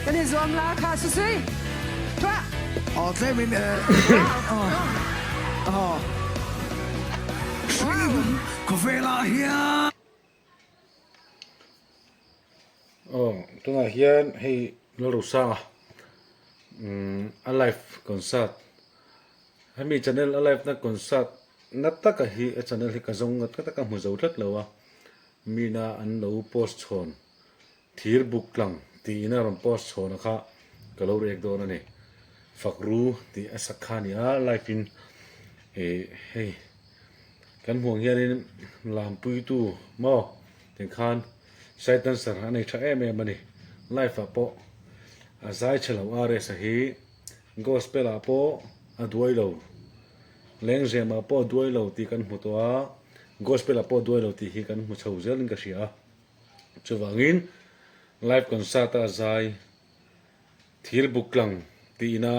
Kan i zuam la kha Susui. Thua. Aw tlemin aw hring khawvelah hian. Aw tunah hian hei Lalrosanga umm a live concert hemi channel a live na concert na taka hi a channel hi ka zawng ngat ngat a ka hmu zo tlat lo a mina an lo post chhawn Thir buk tlang tiin a rawn post chhawn a kha ka lo react dawn a ni. Fak ru tih a sak kha a ni a, live in ih hei kan hmuh ang hianin lampuitu maw tih khan side dancer a nei tha em em a ni. Live ah pawh a zai chhe lo RS a hi gospel ah pawh a duai lo, lengzem ah pawh a duai lo tih kan hmu tawh a, gospel ah pawh a duai lo tih hi kan hmu chho zel in ka hria a. Chuvangin live concert a zai thir buk tlang tihna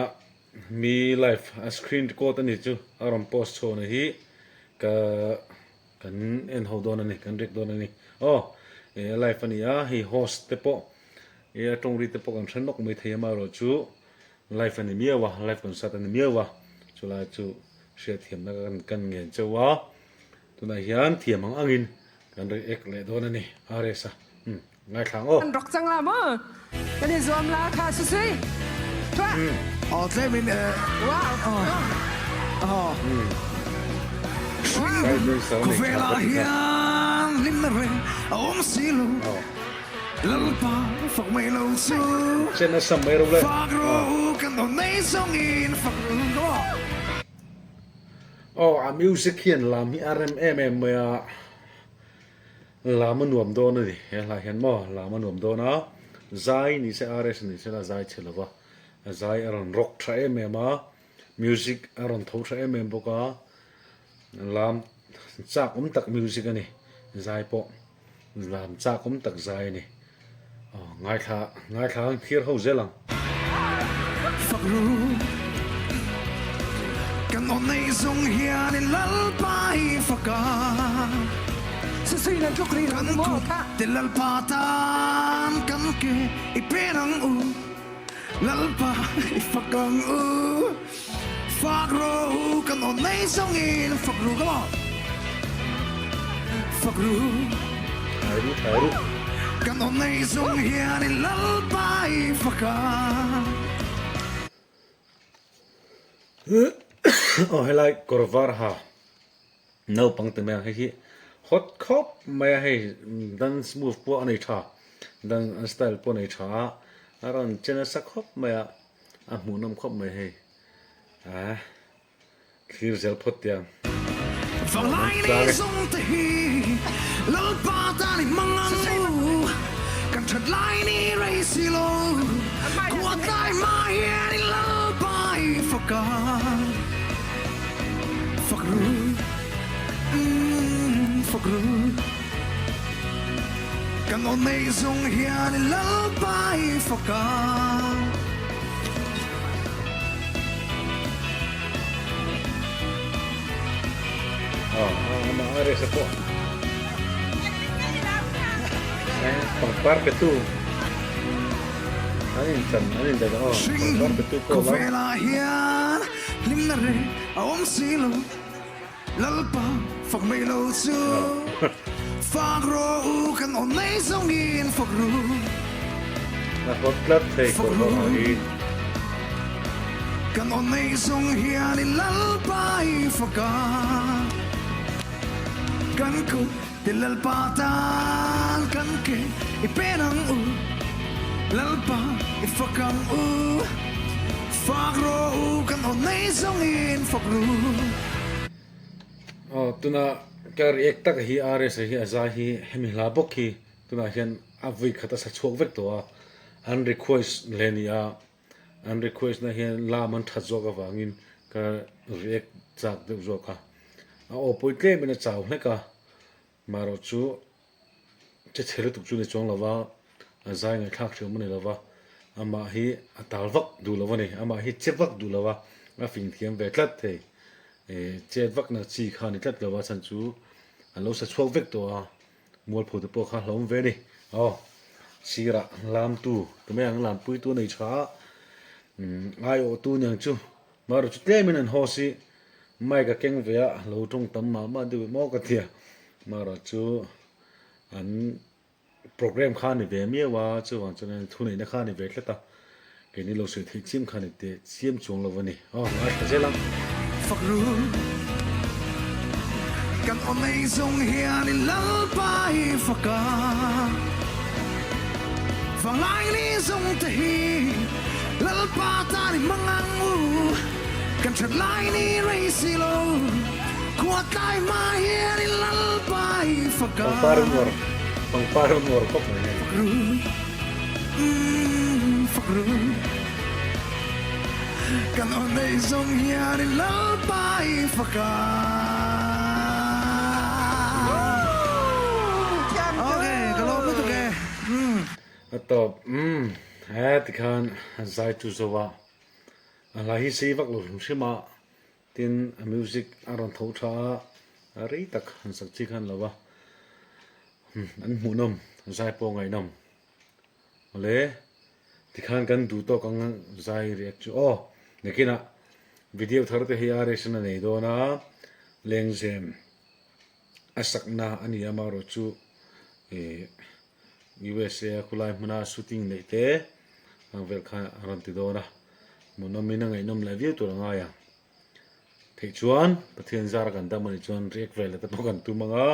mi live a screen record a ni chu a rawn post chhuahna hi ka kan en ho dawn a ni kan rek dawn a ni aw eh live a ni a hei host te pawh eh a tawng ri te pawh kan hre nawk mai thei amaherawh chu live a ni miau a live concert a ni miau a chulai chu hriatthiamna kan ngen chauh a. Tunah hian thiam ang angin kan react leh dawn a ni RS a umm ngaithla ang aw. Kan rawk chang la maw? Kan in zuam la kha Susui. Thuah. Aw tlem in eh. Wow. Aw. Khawvel ah hian hlimna reng a awm si lo. Lalpa fak mai lo chu. Chen a sam mai ro le. Fak ro kan aw nei zawng in fak ro. Aw a music hian lam hi a rem em em mai a, lam a nuam dawn a ni he hla hian maw lam a nuam dawn a, zai ni se RS ni se la zai chhe lova, a zai a rawn rock tha em em a, music a rawn tho tha em em bawk a, lam chak awm tak music a ni zai pawh lam chak awm tak zai a ni aw ngaithla ngaithla ang thlir ho zel ang. Fak ru kan aw nei zung hian in Lalpa hi fak a. Susui nan tluk rih lo maw kha. Kan kut te Lalpa tan kan ke i pen ang u Lalpa i fak ang u Fak ru kan aw nei zawng in fak ru ka maw Fak ru Thai ru thai ru. Kan aw nei zawng hian in Lalpa i fak a. Aw helai kawr var ha naupang te mai ang hei hi hot khawp mai a hei dance move pawh a nei tha dance style pawh a nei tha a a rawn che nasa khawp mai a. A hmuhnawm khawp mai hei a thlir zel phawt teh ang. Vanglai ni zawng te hi Lalpa tan i hmang ang u, kan that lai ni rei si lo, khua tlai hma hian i Lalpa i fak a, fak ru, umm fak ru. Kan aw nei zung hian i Lalpa i fak a. Amah a resa pawh pangpar petu an inchan an indaih aw pangpar petu pawh la. Khawvelah hian hlimna reng a awm si lo. Lalpa fak mai lo chu fak rawh u kan awm mai zawng in fak ru. A hawt tlat thei kawr ho ah hi. Kan awm mai zawng hian in Lalpa hi fak a. Kan kut te Lalpa tan kan ke i pen ang u. Lalpa i fak ang u. Fak rawh u kan aw nei zawng in fak ru. Aw tuna ka react tak hi RS hi a zai hi hemi hla bawk hi tunah hian a vui khat a sa chhuak vek tawh a an request hle ni a an request na hian lam an that zawk avangin ka react chak deuh zawk a a aw pawi tlem in a chau hlek a marawh chu Che chhe lutuk chu ni chuang lo va, a zai ngaihthlak hriam a ni lo va, amah hi a tal vak duh lo a ni, amah hi che vak duh lo va, a fing thiam ve tlat thei, eh chet vak na chi kha a ni tlat lo va, chhan chu an lo sa chhuak vek tawh a, mualpho te pawh kha hlauhawm ve a ni, aw. Sirah lamtu tumai ang lampuitu a nei tha a, aiawhtu niang chu marawh chu tlemin an host hi mic a keng ve a, lo tawng tam mah mah deuh maw ka tia marawh chu an programme kha a ni ve miau a, chuvang chuan thuneihna kha a ni ve tlat a. Keini lo sawi theih chiam kha ni teh chiam chuang lo a ni. Aw, ngaithla zel ang. Fak ru. Kan aw nei zawng hian i Lalpa hi fak a. Vanglai ni zawng te hi Lalpa tan i hmang ang u. Kan that lai ni rei si lo. Khua tlai hma hian i Lalpa hi fak a. Pangpar nuar, pangpar nuar khawp mai hei. Fak ru. Kan aw nei zawng hian i Lalpa i fak a. Ok, ka lawm lutuk e. A tawp, umm, he tikhan an zai chu zo a, a hla hi sei vak lo hrim hrim a, tin a music a rawn tho tha a, a rei tak han sak chi khan lo va, an hmuhnawm, zai pawh ngaihnawm. Awle, tikhan kan duh tawk ang zai react chu aw. Nakinah video thar te hi a reaction a nei dawn a, lengzem a sakna a ni a amaherawh chu ih USA a khulai hmuna shooting neih te ang vel kha a rawn ti dawn a, hmuhnawmin a ngaihnawm leh viau tur a ngai ang. Theih chuan Pathian zara kan dam anih chuan riak vel te pawh kan tum ang a,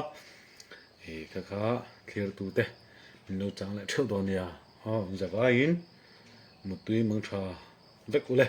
ih kha kha thlir tu te min lo chang leh theuh dawn nia aw in zavaiin muttui mang tha vek ule.